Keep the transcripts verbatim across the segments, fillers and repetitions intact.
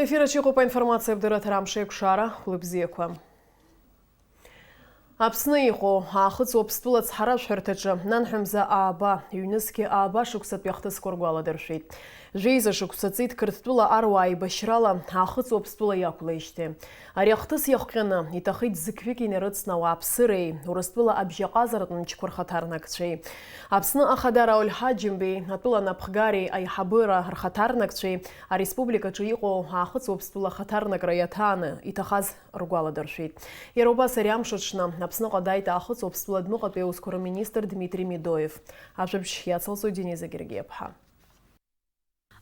Ефир аҿы иҟоуп аинформациа абдырраҭара амш еиқәшара, хәлыбзиақәа. Аԥсны иҟоу Аахыҵ Уаԥстәыла ацҳаражәҳәарҭаҿы нанҳәамза ааба, ҩнызқьи ааба шықәсатәи ахҭысқәа ргәаладыршәеит. Жәеиза шықәса ҵит Қырҭтәыла аруаа аибашьрала Аахыҵ Уаԥстәыла иақәлеижьҭеи. Ари ахҭыс иахҟьаны, иҭахеит зықьҩык инарыцны ауааԥсыреи, Урыстәыла абжьаҟазаратә мчқәа рхаҭарнакцәеи, Аԥсны Ахада Рауль Ҳаџьымбеи атәыла напхгареи аиҳабыра рхаҭарнакцәеи ареспубликаҿы иҟоу Аахыҵ Уаԥстәыла ахаҭарнакра иаҭааны иҭахаз ргәаладыршәеит. Иара убас ари амш аҽны Аԥсныҟа дааит Аахыҵ Уаԥстәыла адәныҟатәи аусқәа рминистр Дмитри Медоев. Ажәабжь иацылҵоит Дениза Гергиаԥҳа.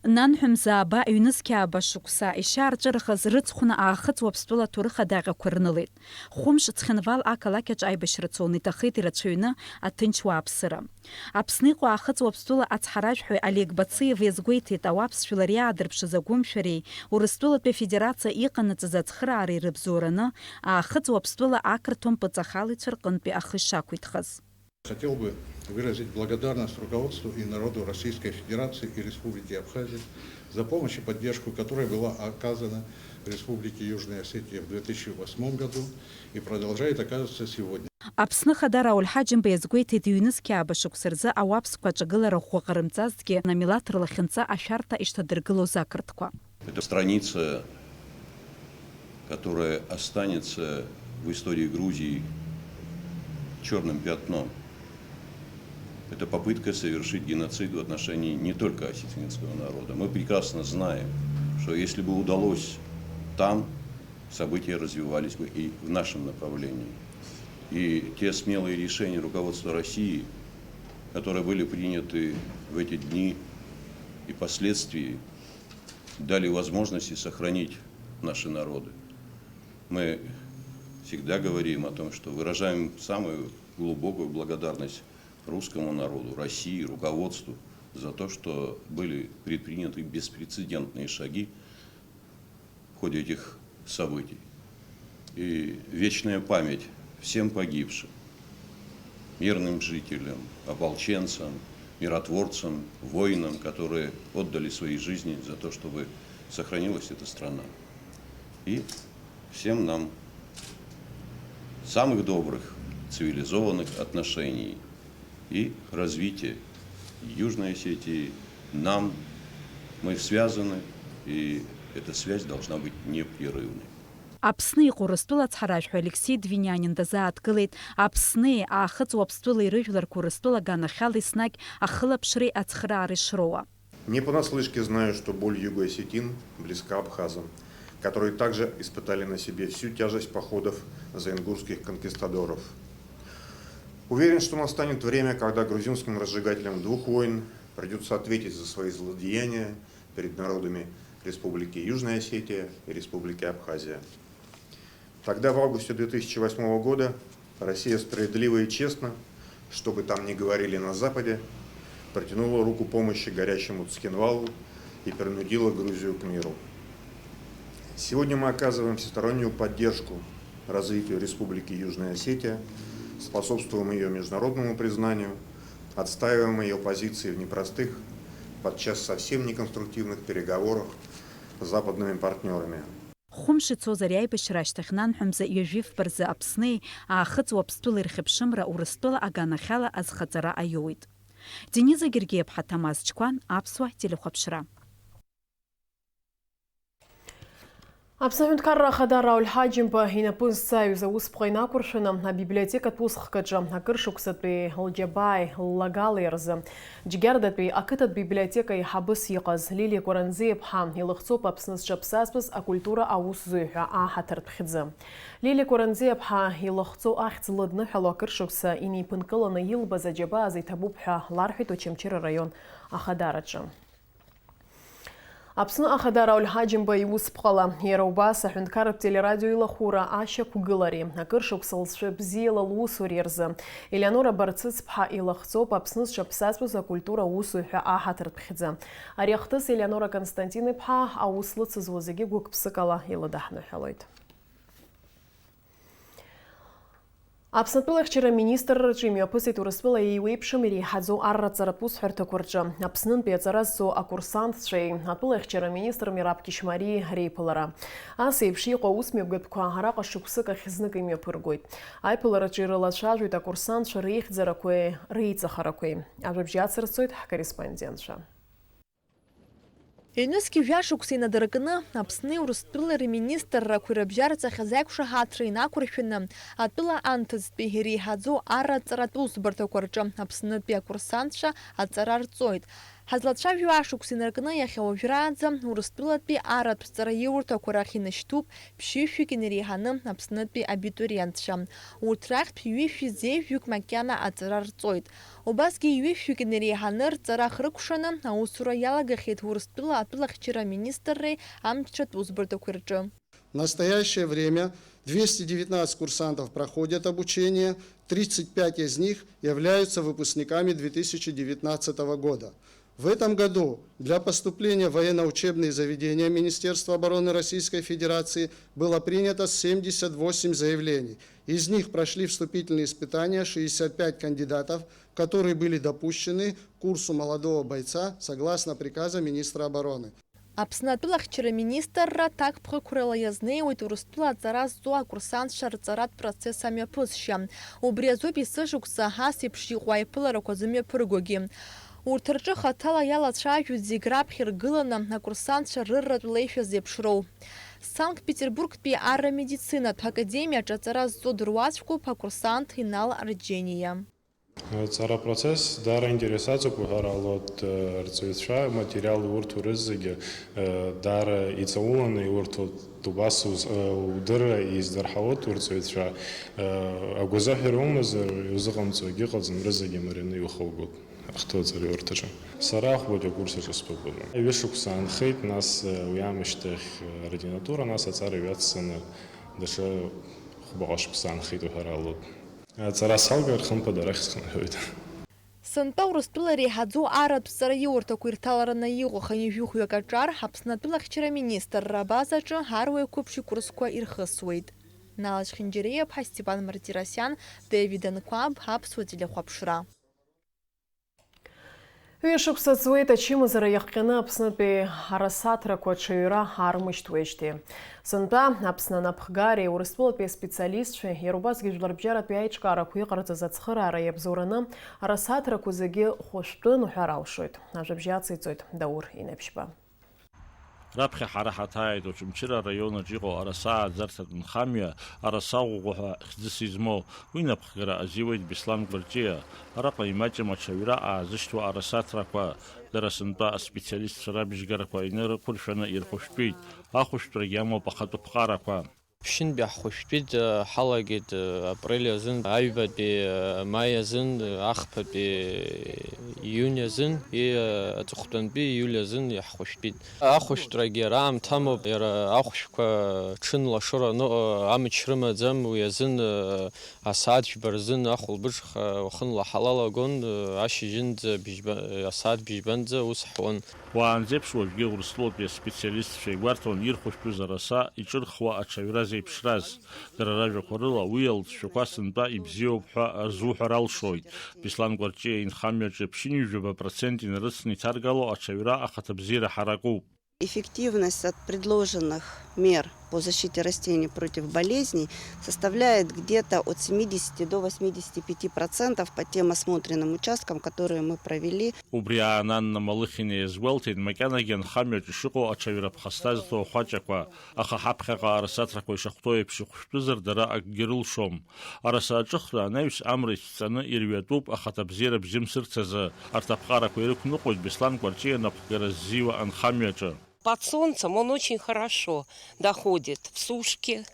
Нанҳәамза ааба, ҩнызқьи ааба шықәса ишьаарҵәырахаз рыцхәны Аахыҵ Уаԥстәыла аҭоурых адаҟьақәа рнылеит. Хәымш Цхинвал ақалақь аҿы аибашьра цон, иҭахеит ирацәаҩны аҭынч уааԥсыра. Аԥсны иҟоу Аахыҵ Уаԥстәыла ацҳаражәҳәаҩ Олег Бациев иазгәеиҭеит, ауаԥсжәлар иаадырԥшыз агәымшәареи Урыстәылатәи Афедерациа иҟанаҵаз ацхыраареи рыбзоураны Аахыҵ Уаԥстәыла ақырҭуа мпыҵахалаҩцәа рҟынтәи ахы шақәиҭхаз. Хотел бы выразить благодарность руководству и народу Российской Федерации и Республики Абхазия за помощь и поддержку, которая была оказана Республике Южная Осетия в две тысячи восьмом году и продолжает оказываться сегодня. Аԥсны Ахада Рауль Ҳаџьымба иазгәеиҭеит, ҩнызқьи ааба шықәса рзы ауаԥсқәа аҿагылара ӷәӷәа ҟарымҵазҭгьы, ана милаҭ рлахьынҵа ашәарҭа ишҭадыргылоз ақырҭқәа. Это страница, которая останется в истории Грузии чёрным пятном. Это попытка совершить геноцид в отношении не только осетинского народа. Мы прекрасно знаем, что если бы удалось там, события развивались бы и в нашем направлении. И те смелые решения руководства России, которые были приняты в эти дни и впоследствии, дали возможности сохранить наши народы. Мы всегда говорим о том, что выражаем самую глубокую благодарность русскому народу, России, руководству за то, что были предприняты беспрецедентные шаги в ходе этих событий. И вечная память всем погибшим, мирным жителям, ополченцам, миротворцам, воинам, которые отдали свои жизни за то, чтобы сохранилась эта страна. И всем нам самых добрых, цивилизованных отношений и развития Южной Осетии. Нам, мы связаны, и эта связь должна быть непрерывной. Аԥсны иҟоу Урыстәыла ацҳаражәҳәаҩ Алексеи Двинянин дазааҭгылеит Аԥсни Аахыҵ Уаԥстәылеи рыжәларқәа Урыстәыла аганахьала еснагь ахылаԥшреи ацхыраареи шроуа. Не понаслышке знаю, что боль югоосетин близка абхазам, которые также испытали на себе всю тяжесть походов за ингушских конкистадоров. Уверен, что настанет время, когда грузинским разжигателям двух войн придётся ответить за свои злодеяния перед народами Республики Южная Осетия и Республики Абхазия. Тогда, в августе две тысячи восьмого года, Россия справедливо и честно, что бы там ни говорили на Западе, протянула руку помощи горящему Цхинвалу и принудила Грузию к миру. Сегодня мы оказываем всестороннюю поддержку развитию Республики Южная Осетия, способствуем её международному признанию, отстаиваем её позиции в непростых, подчас совсем неконструктивных переговорах с западными партнёрами. Хәымш ицоз ари аибашьра ашьҭахь нанҳәамза ҩажәи фба рзы Аԥсни Аахыҵ Уаԥстәылеи рхьыԥшымра Урыстәыла аганахьала азхаҵара аиуит. Дениза Гергиаԥҳа, Ҭамаз Чқәан, Аԥсуа телехәаԥшра. Аԥсны аҳәынҭқарра ахада Рауль Ҳаџьымба инапы зҵаҩыз аусԥҟа инақәыршәаны абиблиотекатә усхкаҿы акыр шықәсатәи лџьабааи ллагалеи рзы Џьгьардатәи ақыҭатә библиотека еиҳабыс иҟаз Лилиа Кәаранӡиаԥҳа илыхҵоуп Аԥсны зҽаԥсазтәыз акультура аусзуҩ ҳәа аҳаҭыртә хьӡы. Лилиа Кәаранӡиаԥҳа илыхҵоу ахьӡ лыдныҳәало акыр шықәса инеиԥынкыланы илбаз аџьабаа азы иҭабуп ҳәа ларҳәеит Очамчыра араион ахадараҿы. Аԥсны ахада Рауль Ҳаџьымба иусԥҟала, иара убас аҳәынҭқарратә телерадио илахәыра ашьақәгылареи, акыр шықәса лҵшәа бзиала лусуреи рзы Елеонора Барцыцԥҳа илыхҵоуп Аԥсны зҽаԥсазтәыз акультура аусзуҩ ҳәа аҳаҭыртә хьӡы. Ари ахҭыс Елеонора Константин-иԥҳа аус лыцызуа зегьы гәык-ԥсыкала илыдаҳныҳәалоит. Аԥсны атәылахьчара аминистрраҿы имҩаԥысит Урыстәыла еиуеиԥшым иреиҳаӡоу арраҵаратә усҳәарҭақәа рҿы Аԥснынтәи аҵара зҵо акурсантцәеи атәылахьчара аминистр Мераб Кьышьмариеи реиԥылара. Ас еиԥш иҟоу аусмҩаԥгатәқәа араҟа шықәсык ахь знык имҩаԥыргоит. Аиԥылараҿы ирылацәажәоит акурсантцәа реихьӡарақәеи реиҵахарақәеи. Ажәабжь ацырҵоит ҳкорреспондентцәа. Ҩнызқь жәашықәса инадыркны, Аԥсни Урыстәылеи рминистррақәа ирыбжьарҵахьаз аиқәшаҳаҭра инақәыршәаны, атәыла анҭыҵтәи иреиҳаӡоу арраҵаратә усбарҭақәа рҿы Аԥснытәи акурсантцәа аҵара рҵоит. Ҳазлацәажәо ашықәс инаркны иахьа уажәраанӡа Урыстәылатәи арратә ҵараиурҭақәа рахь инашьҭуп ԥшьышәҩык инареиҳаны Аԥснытәи абитуриентцәа. Урҭ рахьтә ҩышәи зеижәҩык макьана аҵара рҵоит. Убасгьы ҩышәҩык инареиҳаны рҵара ахрыкәшаны аусура иалагахьеит Урыстәыла атәылахьчара аминистрреи амчратә усбарҭақәеи рҿы. В настоящее время двести девятнадцать курсантов проходят обучение, тридцать пять из них являются выпускниками две тысячи девятнадцатого года. В этом году для поступления в военно-учебные заведения Министерства обороны Российской Федерации было принято семьдесят восемь заявлений. Из них прошли вступительные испытания шестьдесят пять кандидатов, которые были допущены к курсу молодого бойца согласно приказа министра обороны. Аԥсны атәылахьчара министрра ҭакԥхықәрала иазнеиуеит Урыстәыла аҵара зҵо акурсантцәа рҵаратә процесс амҩаԥысшьа. Убри азоуп есышықәса ас еиԥш иҟоу аиԥыларақәа зымҩаԥыргогьы. Урҭ рҿы хаҭала иалацәажәоит зегь раԥхьа иргыланы акурсантцәа рырратә леишәа зеиԥшроу. Санкт-Петербургтәи арра медицинатә академиаҿы аҵара зҵо дыруаӡәкуп акурсант Инал Арџьениа. Аҵара апроцесс даара интересаҵәҟьоуп уҳәар ҟалоит, э, рҵаҩцәа, материал иурҭо рызегьы, э, даара иҵауланы иурҭоит, убас уз-, э, удырра издырҳауеит урҵаҩцәа, э, агәазыҳәара умазар, иузыҟамҵо егьыҟаӡам, рызегьы марианы иухылгоит ахҭоу аҵараиурҭаҿы. Сара ахәбатәи акурс аҿы стәоуп уажәы. Ҩышықәса аанхеит, нас, э, уи аамышьҭахь, э, ординатура, нас аҵара ҩаццаны даҽа хәбаҟа шықәса аанхеит уҳәар ҟалоит. Аҵара салгар, хымԥада, арахь схынҳәуеит. Сынтәа Урыстәыла иреиҳаӡоу арратә ҵараиурҭақәа ирҭалараны иҟоу хынҩажәи хәҩык аҿар Аԥсны атәылахьчара аминистрра абазаҿы аруаҩқәа ԥшьакурсқәа ирхысуеит. Нала Чхинџьариа-иԥҳа, Степан Мартиросиан, Дэвид Анқәаб, Аԥсуа телехәаԥшра. Ҩышықәса ҵуеит ачымазара иахҟьаны Аԥснытәи арасаҭрақәа аҽаҩра аармышьҭуеижьҭеи. Сынтәа Аԥсны анапхгареи Урыстәылатәи аспециалистцәеи, иара убасгьы жәларбжьаратәи аиҿкаарақәа иҟарҵаз ацхыраара иабзоураны, арасаҭрақәа зегьы хәышәтәын уҳәар алшоит. Ажәабжь ациҵоит Даур Инеԥшьба. Раԥхьа ҳара ҳаҭааит Очамчыра араион аҿы иҟоу араса ааӡарҭатә нхамҩа, Араса ӷәӷәа ҳәа хьӡыс измоу. Уи напхгара азиуеит Беслан Кәарҷиа. Араҟа имаҷым аҽаҩра аазышьҭуа арасаҭрақәа. Дара сынтәа аспециалистцәа рабжьгарақәа инарықәыршәаны ирхәышәтәит. Ахәышәтәрагьы амоуп ахатәы ԥҟарақәа. Ԥшьынтәи ҳхәышәтәит, ҳалагеит апрель азын, аҩбатәи маи азын, ахԥатәи иуни азын, и аҵыхәтәантәи иули азын иаҳхәышәтәит. Ахәышәтәрагьы иара аамҭамоуп, иара ахәшәқәа ҽынла ашоура аныҟа амч рымаӡам, уи азын асааҭ жәба рзын ахәылбыҽха уахынла ҳалалагон, ашьыжьынӡа быжьба-, асааҭ быжьбанӡа ус ҳуан. Уаанӡеиԥш уажәгьы Урыстәылатәи аспециалистцәа игәарҭон ирхәышәтәыз араса иҿырхуа аҽаҩра зеиԥшраз. Дара ражәақәа рыла, уи алҵшәақәа сынтәа ибзиоуп ҳәа рзуҳәар алшоит. Беслан Кәарҷиа инхамҩаҿы ԥшьынҩажәаба процент инарыцны иҭаргало аҽаҩра ахаҭабзиара ҳаракуп. Эффективность от предложенных мер по защите растений против болезней составляет где-то от семидесяти до восьмидесяти пяти процентов по тем осмотренным участкам, которые мы провели. Убри аан Анна Малыхина иазгәалҭеит, макьанагьы анхамҩаҿы ишыҟоу аҽаҩра ԥхасҭа зҭо ахәаҷақәа, аха ҳаԥхьаҟа арасаҭрақәа ишахәҭоу еиԥш ихәшәтәызар, дара акгьы рылшом. Араса аҿыхра анаҩс амра ицәҵаны ирҩатәуп ахаҭабзиара бжьымсырҭазы. Арҭ аԥҟарақәа ирықәныҟәоит Беслан Кәарҷиа напхгара ззиуа анхамҩаҿы. Под солнцем он очень хорошо доходит в сушке.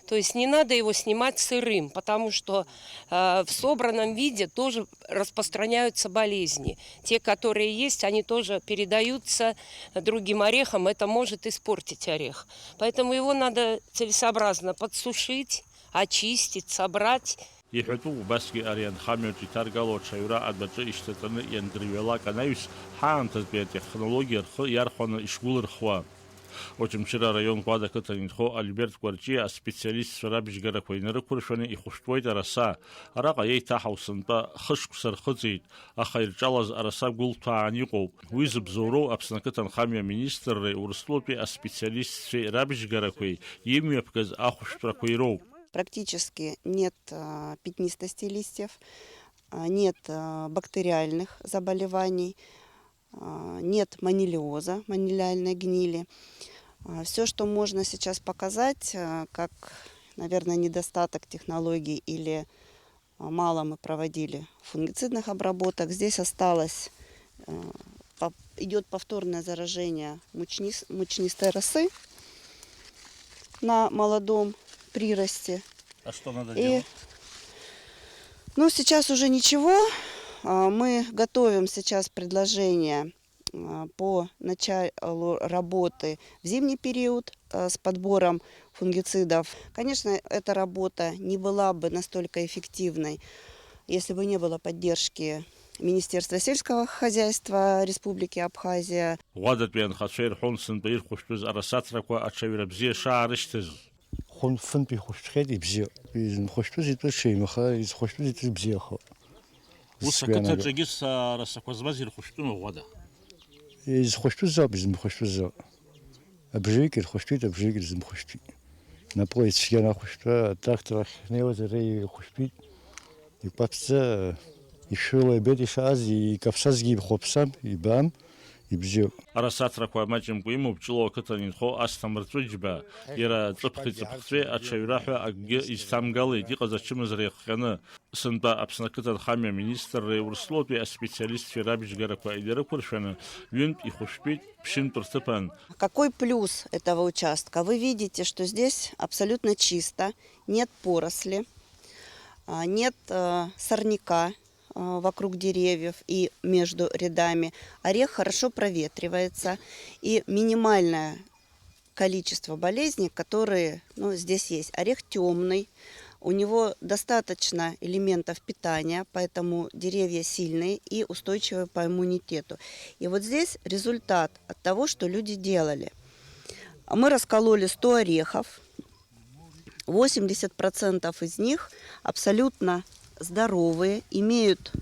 То есть не надо его снимать сырым, потому что, э, в собранном виде тоже распространяются болезни. Те, которые есть, они тоже передаются другим орехам. Это может испортить орех. Поэтому его надо целесообразно подсушить, очистить, собрать. Иҳәатәуп убасгьы ари анхамҩаҿ иҭаргало аҽаҩра адәаҿы ишьҭаҵаны иандырҩалак анаҩс, ҳаамҭазтәи атехнологиа рхы иархәаны ишгәылырхуа. Очамчыра араион Ӷәада ақыҭан инхо Альберт Кәарҷиа аспециалистцәа рабжьгарақәа инарықәыршәаны ихәышәтәуеит араса. Араҟа еиҭаҳау сынтәа хышықәса рхыҵит, аха ирҿалаз араса гәылҭәаан иҟоуп. Уи зыбзоуроу Аԥсны ақыҭанхамҩа аминистрреи Урыстәылатәи аспециалистцәеи рабжьгарақәеи имҩаԥгаз ахәышәтәрақәеи роуп. Практически нет, а, пятнистости листьев, а, нет, а, бактериальных заболеваний, а, нет монилиоза, монилиальной гнили. Все, что можно сейчас показать, а, как, наверное, недостаток технологий или, а, мало мы проводили фунгицидных обработок, здесь осталось, э, поп-, идёт повторное заражение мучнис-, мучнистой росы на молодом приросте. А что надо И, делать? Ну, сейчас уже ничего. А, мы готовим сейчас предложение, а, по началу работы в зимний период, а, с подбором фунгицидов. Конечно, эта работа не была бы настолько эффективной, если бы не было поддержки Министерства сельского хозяйства Республики Абхазия. Ӷәадатәи анхацәа ирҳәон сынтәа ирхәышәтәыз арасаҭрақәа аҽаҩра бзиа шаарышьҭыз. Хәын-, фынтә ихәышәтәхьеит, ибзиоуп. Изынхәышәтәыз итәы ҽеим, аха изхәышәтәыз итәы бзиахоит. Ус сгәы ақыҭаҿы иаанагоит. Егьыс арасақәа змаз ирхәышәтәыма, Ӷәада? Изхәышәтәыз ауп, изымхәышәтәыз ауп. Абжаҩык ирхәышәтәит, абжаҩык ирзымхәышәтәит. Напы ицәгьан ахәышәтәра, атрактор ахь ҳнеиуазар, ара ихәышәтәит. Икәаԥӡа, ишәыла ибеит ишааз, икаԥсазгьы ихәаԥсам, ибаам, ибзиоуп. Арасаҭрақәа маҷымкәа имоуп Ҷлоу ақыҭан инхо Асҭамыр Ҵәыџьба. Иара ҵыԥхи ҵыԥхҵәеи аҽаҩра ҳәа акгьы изҭамгалеит, иҟаз ачымазара иахҟьаны. Сынтәа Аԥсны ақыҭанхамҩа аминистрреи Урыстәылатәи аспециалистцәеи рабжьгарақәа инарықәыршәаны, ҩынтә ихәышәтәит, ԥшьынтә рҭыԥан. Какой плюс этого участка? Вы видите, что здесь абсолютно чисто, нет поросли, а, нет, э, сорняка, э, вокруг деревьев и между рядами. Орех хорошо проветривается, и минимальное количество болезней, которые, ну, здесь есть. Орех тёмный, у него достаточно элементов питания, поэтому деревья сильные и устойчивые по иммунитету. И вот здесь результат от того, что люди делали. Мы раскололи сто орехов, восемьдесят процентов из них абсолютно здоровые, имеют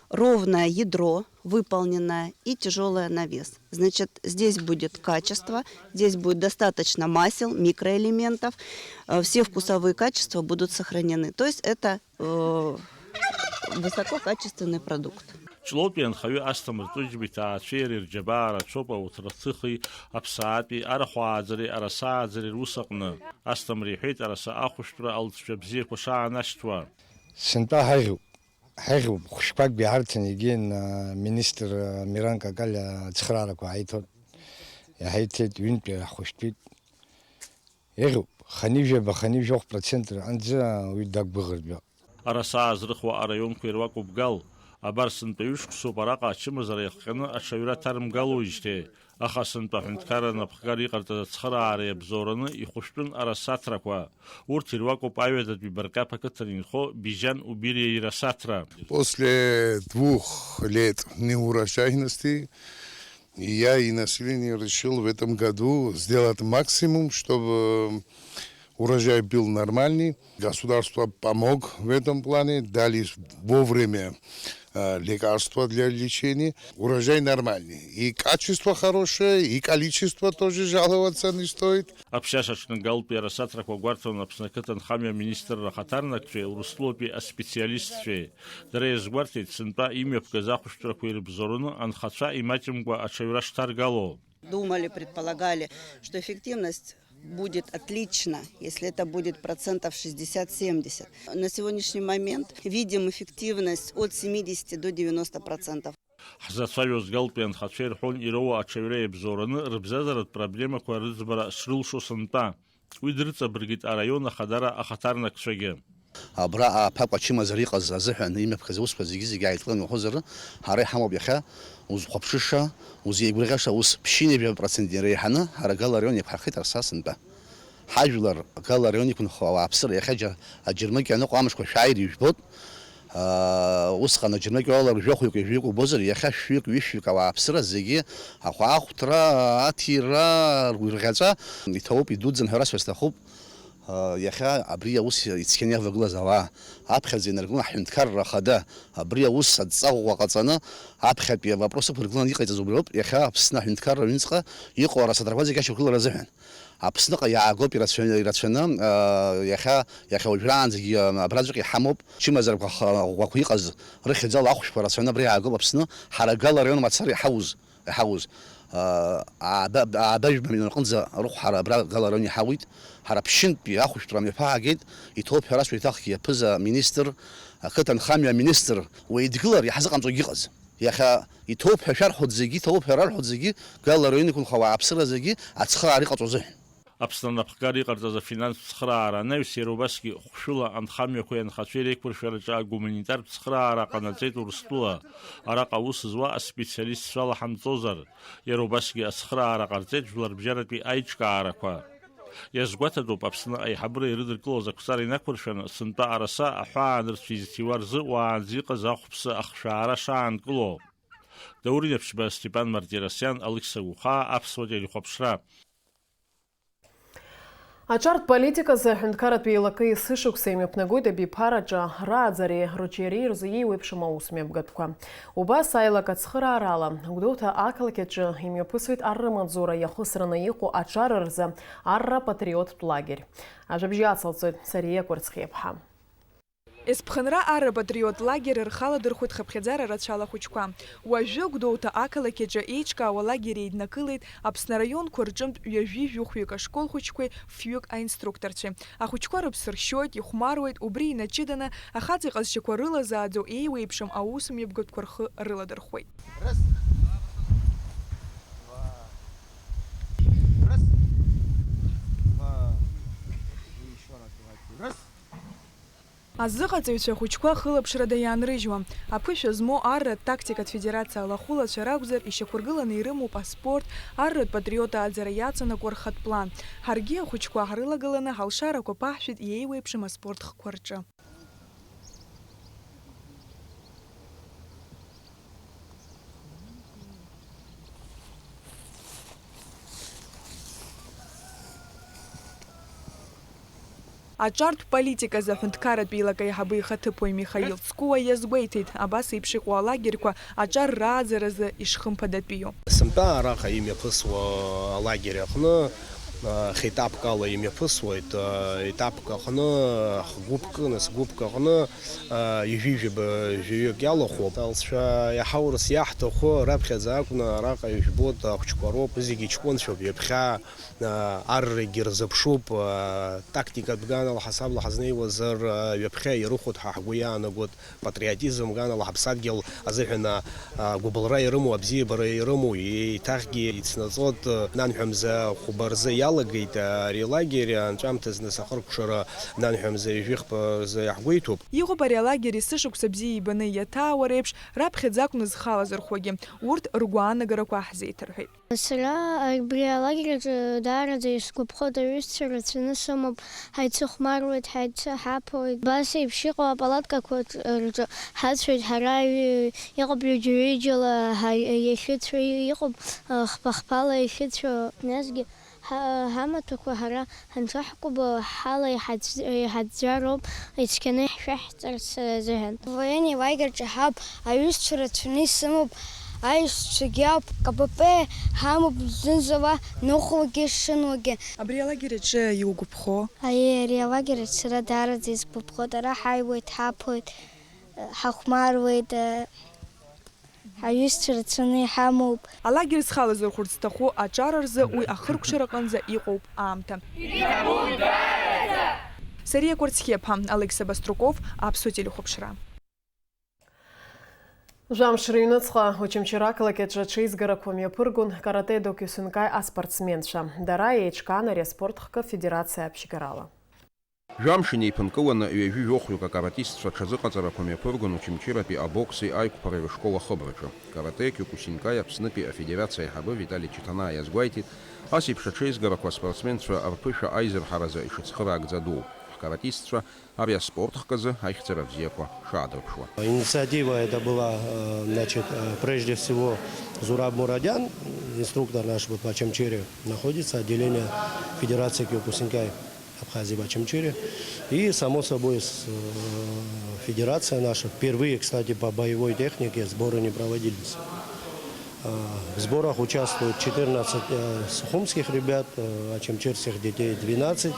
ровное ядро, выполненное и тяжёлое на вес. Значит, здесь будет качество, здесь будет достаточно масел, микроэлементов, э, все вкусовые качества будут сохранены. То есть это, э, высококачественный продукт. Ҷлоутәи анхаҩы Асҭамыр Ҵәыџьба иҭаацәеи иареи рџьабаа рацәоуп ауҭраҭыхи аԥсаатәи арахә ааӡареи араса ааӡареи рус аҟны. Асҭамыр иҳәеит, араса ахәышәтәра алҵшәа бзиақәа шаанашьҭуа. Сынтәа ҳаӷьуп. Ҳаӷьуп, хәшәқәакгьы ҳарҭан, егьи, а, министр, а, Миран Какалиа ацхыраарақәа ҳаиҭон. Иҳаиҭеит, ҩынтәи ҳхәышәтәит. Еиӷьуп, ханижәаба, ханижәохә процент анӡа уи дақәгәыӷыртәуп. Араса аазрыхуа араионқәа ируакуп Гал. Абар сынтәа ҩышықәсоуп араҟа ачымазара иахҟьаны аҽаҩра ҭарымгалуеижьҭеи. Аха сынтәа аҳәынҭқарра анапхгара иҟарҵаз ацхыраара иабзоураны ихәышәтәын арасаҭрақәа. Урҭ ируакуп аҩадатәи Баркьаԥ ақыҭан инхо Бижьан Убириа ирасаҭра. После двух лет неурожайности я и население решил в этом году сделать максимум, чтобы урожай был нормальный. Государство помог в этом плане, дали вовремя, э, лекарства для лечения. Урожай нормальный. И качество хорошее, и количество тоже жаловаться не стоит. Аԥшьаша аҽны Галтәи арасаҭрақәа гәарҭон Аԥсны ақыҭанхамҩа аминистрра ахаҭарнакцәеи Урыстәылатәи аспециалистцәеи. Дара иазгәарҭеит, сынтәа имҩаԥгаз ахәышәтәрақәа ирыбзоураны анхацәа имаҷымкәа аҽаҩра шҭаргало. Думали, предполагали, что эффективность будет отлично, если это будет процентов шестьдесят-семьдесят. На сегодняшний момент видим эффективность от семидесяти до девяноста процентов. Ҳзацәажәоз Галтәи анхацәа ирҳәон, ироуа аҽаҩра иабзоураны рыбзазаратә проблемақәа рыӡбара шрылшо сынтәа. Уи дрыҵабыргит араион ахадара ахаҭарнакцәагьы. Абра ааԥакәа ачымазара иҟаз азыҳәан имҩаԥгаз аусқәа зегьы-зегьы ааидкыланы иуҳәозар, ҳара иҳамоуп иахьа узхәаԥшыша, узеигәырӷьаша ус ԥшьынҩажәа процент иреиҳаны ҳара Гал араион иақәҳархеит арса сынтәа. Ҳажәлар Гал араион иқәынхо ауааԥсыра иахьа џьа-, аџьармыкьа аныҟоу амшқәа шәааир ижәбоит. Усҟан аџьармыкьа уалар жәохәҩык, ҩажәаҩык убозар, иахьа шәҩык, ҩышәҩык ауааԥсыра зегьы ахәаахәҭра, аҭира, ргәырӷьаҵәа иҭоуп, идуӡӡан ҳәа расҳәар сҭахуп. Иахьа абри аус ицқьаны иавагылаз ауаа, аԥхьаӡа инаргылан ҳҳәынҭқарра ахада, абри аус адҵа ӷәӷәа ҟаҵаны, аԥхьатәи авопрос ықәыргыланы иҟаиҵаз убриоуп, иахьа Аԥсны аҳәынҭқарра аҩныҵҟа иҟоу арасадрақәа зегьы ашьақәыргылара азыҳәан. Аԥсныҟа иаагоуп ирацәаҩ-, ирацәаны, иахьа, иахьа уажәраанӡагьы абраҵәҟьа иҳамоуп, чымазарақәа х-, ӷәӷәақәа иҟаз рыхьӡала ахәшәқәа рацәаны абра иаагоуп Аԥсны, ҳара Гала араион мацара иҳауз. Иҳауз, аа, ааба, ааба жәба миллион рҟынӡа рыхә ҳара абра Гала араион иҳауит. Ҳара ԥшьынтәи ахәышәтәра амҩаԥаагеит, иҭоуп ҳәа расҳәеит, еиҭахгьы иаԥыз аминистр, ақыҭанхамҩа аминистр, уеидгылар иаҳзыҟамҵогьы ыҟаз. Иахьа иҭоуп ҳәа шәарҳәоит зегьы, иҭоуп ҳәа рарҳәоит зегьы, Гала араион иқәынхо ауааԥсыра зегьы ацхыраара иҟаҵо азыҳәан. Аԥсны анапхгара иҟарҵаз афинанстә цхыраара анаҩс, иара убасгьы хәшәыла анхамҩақәеи анхацәеи реиқәыршәараҿы агуманитартә цхыраара ҟанаҵеит Урыстәыла. Араҟа аус зуа аспециалистцәа лаҳамҵозар, иара убасгьы ацхыраара ҟарҵеит жәларбжьаратәи аиҿкаарақәа. Иазгәаҭатәуп Аԥсны аиҳабыра ирыдыркылоз ақәҵара инақәыршәаны, сынтәа араса аҳәаанырцә изҭиуа рзы уаанӡа иҟаз ахәԥсы ахшәаара шаанкыло. Даур Инаԥшьба, Степан Мартиросиан, Алықьса Гәхаа, Аԥсуа телехәаԥшра. Аҿартә политиказы аҳәынҭқарратә еилакы есышықәса имҩаԥнагоит абиԥараҿы рааӡареи рыҿиареи рзы еиуеиԥшым аусмҩаԥгатәқәа. Убас аилак ацхыраарала, Гәдоуҭа ақалақь аҿы имҩаԥысуеит арра маҵзура иахысраны иҟоу аҿар рзы арра патриоттә лагерь. Ажәабжь ацалҵоит Сариа Кәарцхиаԥҳа. Есԥхынра арра патриоттә лагер рхаладырхәит хыԥхьаӡара рацәала ахәыҷқәа. Уажәы Гәдоуҭа ақалақь аҿы еиҿкаауа лагер еиднакылеит Аԥсны араионқәа рҿынтә ҩажәи жәохәҩык ашкол хәыҷқәеи фҩык аинструкторцәеи. Ахәыҷқәа рыԥсы ршьоит, ихәмаруеит, убри инаҷыданы ахаҵа иҟазшьақәа рылазааӡо еиуеиԥшым аусмҩаԥгатәқәа рхы рыладырхәуеит. Раз. Два. Раз. Два. И ещё раз давайте. Раз. Азыҟаҵаҩцәа ахәыҷқәа хылаԥшрада иаанрыжьуа, аԥышәа змоу арратә тактикатә федерациа алахәылацәа ракәзар, ишьақәыргыланы ирымоуп аспорт, арратә патриот ааӡара иаҵанакуа рхатә план. Ҳаргьы ахәыҷқәа ҳрылагыланы ҳалшарақәа ԥаҳшәеит иеиуеиԥшым аспорт хкқәа рҿы. Аҿартә политиказы аҳәынҭқарратә еилакы аиҳабы ихаҭыԥуаҩ Михаил Цкуа иазгәеиҭеит, абас еиԥш иҟоу алагерьқәа аҿар рааӡаразы ишхымԥадатәиу. Сынтәа араҟа имҩаԥысуа алагерь аҟны, а, хетапк ала имҩаԥысуеит, а, етапк аҟны хгәыԥк, нас гәыԥк аҟны, ҩажәи жәаба жәаҩык иалахәуп. Алҵшәа иаҳа урыс иаҳҭаху раԥхьаӡа акәны араҟа ижәбоит, ахәыҷқәа роуп, зегьы ҷкәынцәоуп, ҩаԥхьа, аррагьы рзыԥшуп, тактикатә ганала ҳасабла ҳазнеиуазар, ҩаԥхьа ирыхәоит ҳәа ҳгәы иаанагоит, патриотизм ганала ҳаԥсадгьыл азыҳәан гәыбылра ирымоу, абзиабара ирымоу, еиҭахгьы ицнаҵоит, нанҳәа мза хәба рзы иалагеит ари алагер, анҵәамҭазы нас ахыркәшара нанҳәа мза ҩажәихԥа рзы иаҳгәеиҭоуп. Иҟоуп ари алагер есышықәса бзиа ибаны иаҭаауа реиԥш, раԥхьаӡа акәны зхалазырхәуагьы, урҭ ргәаанагарақәа ҳзеиҭарҳәеит. Сара абри алагер аҿы даараӡа исгәаԥхоит, аҩызцәа рацәаны сымоуп, ҳаицыхәмаруеит, ҳаицыҳаԥуеит. Абас еиԥш иҟоу апалаткақәа рҿы ҳацәоит ҳара, ҩ-, иҟоуп ҩыџьа-ҩыџьала ҳа-, иахьыцәоу, иҟоуп, а, хԥа-хԥала иахьыцәоу. Насгьы ҳа-, ҳамаҭәақәа ҳара ҳанҽаҳкәабо, ҳала иҳаӡ-, иҳаӡәӡәароуп, ицқьаны ишәаҳҵарц азыҳәан. Военни лагерь ҿаҳауп, аҩызцәа рацәаны исымоуп, аишьцәагьы ауп, К П П ҳамоуп зынӡа уа, ныҟәагьы шынуагьы. Абри алагер аҿы иугәаԥхо? Аиеи, ари алагер аҿы сара даараӡа исгәаԥхоит, ара ҳааиуеит, ҳаԥоит, ҳахәмаруеит. Ҳаҩызцәа рацәаны иҳамоуп. Алагер зхалазырхәырц зҭаху аҿар рзы уи ахыркәшара аҟынӡа иҟоуп аамҭа. Сариа Кәарцхиаԥҳа, Алықьса Баструков, Аԥсуа телехәаԥшра. Жәамш рыҩныҵҟа Очамчыра ақалақь аҿы аҽеизгарақәа мҩаԥыргон каратэ-до киосинкаи аспортсменцәа. Дара еиҿкаан ари аспорт хкы афедерациа аԥшьгарала. Жәамш инеиԥынкыланы ҩажәи жәохәҩык акаратистцәа рҽазыҟаҵарақәа мҩаԥыргон Очамчыратәи абокси аиқәԥареи рышкол ахыбраҿы. Каратэ киокусинкаи Аԥснытәи афедерациа аиҳабы Витали Чиҭанаа иазгәеиҭеит, ас еиԥш аҽеизгарақәа аспортсменцәа рԥышәа аизырҳаразы ишыцхыраагӡа дууп. Каратистцәа ари аспорт хкы азы аихьӡара бзиақәа шаадырԥшуа. Инициатива это была, э, значит, э, прежде всего Зураб Мурадян, инструктор наш вот в Очамчире находится, отделение Федерации Киокусинкай Абхазии в Очамчире. И, само собой, с-, э, федерация наша. Впервые, кстати, по боевой технике сборы не проводились. Э, в сборах участвуют четырнадцать, э, сухумских ребят, э, очамчирских детей двенадцать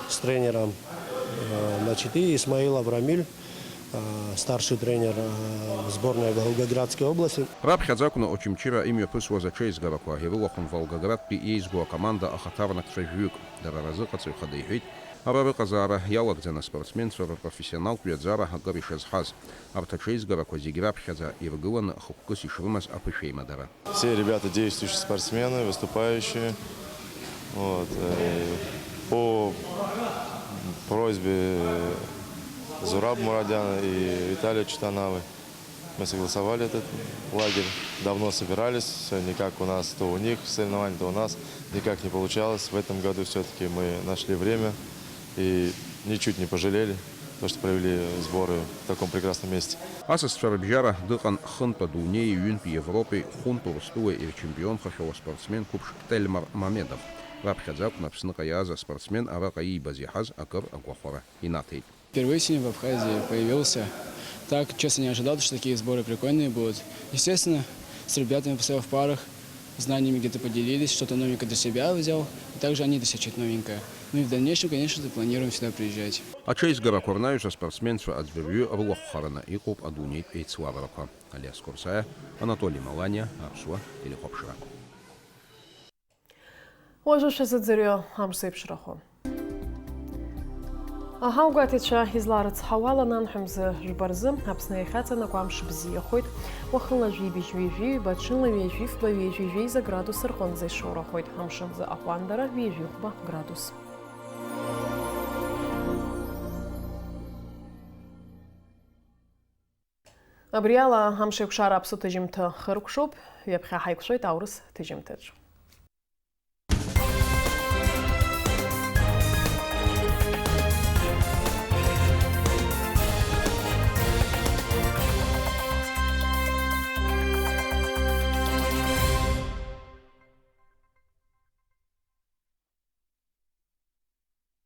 с тренером, э, значит, и Исмаилов Рамиль, э, старший тренер, э, сборной Волгоградской области. Раԥхьаӡа акәны Очамчыра имҩаԥысуаз аҽеизгарақәа ирылахәын Волгоградтәи еизго акоманда ахаҭарнакцәа жәҩык. Дара рзыҟаҵаҩ хада иҳәеит, ара рыҟазаара иалагӡан аспортсменцәа рпрофессионалтә ҩаӡара акыр ишазҳаз. Арҭ аҽеизгарақәа зегь раԥхьаӡа иргыланы хықәкыс ишрымаз аԥышәеимадара. Все ребята действующие спортсмены, выступающие. Вот, э, по просьбе Зураб Мурадяна и Виталия Читанавы мы согласовали этот лагерь. Давно собирались, всё никак у нас, то у них соревнования, то у нас, никак не получалось. В этом году всё-таки мы нашли время и ничуть не пожалели то, что провели сборы в таком прекрасном месте. Асасцәа рыбжьара дыҟан хынтә адунеи, ҩынтә Европеи, хәынтә Урыстәылеи ирчемпионхахьоу аспортсмен қәыԥш Тельмар Мамедов. Раԥхьаӡа акәын Аԥсныҟа иааз аспортсмен араҟа иибаз иаҳаз акыр агәахәара инаҭеит. Впервые сегодня в Абхазии появился. Так, честно, не ожидал, что такие сборы прикольные будут. Естественно, с ребятами постоял в парах, знаниями где-то поделились, что-то новенькое для себя взял, и также они для себя что-то новенькое. Ну и в дальнейшем, конечно же, планируем сюда приезжать. Аҽеизгарақәа рнаҩс аспортсменцәа аӡәырҩы рылахәхараны иҟоуп адунеитә еицлабрақәа. Алиас Курсаиа, Анатоли Маланиа, Аԥсуа телехәаԥшра. Уажәы шәазыӡырҩы амш зеиԥшрахо. Аҳауагәаҭаҩцәа изларыцҳауа ала, нанҳәа мза жәба рзы Аԥсны иахьаҵанакуа амш бзиахоит. Уахынла жәибжь ҩажәи ҩба, ҽынла ҩажәи фба, ҩажәи жәеиза градус рҟынӡа ишоурахоит. Амшынӡы аҟәандара ҩажәи хәба градус. Абри ала амшеикәшара аԥсуа ҭыжьымҭа хыркәшоуп, ҩаԥхьа ҳаиқәшәоит аурыс ҭыжьымҭаҿ.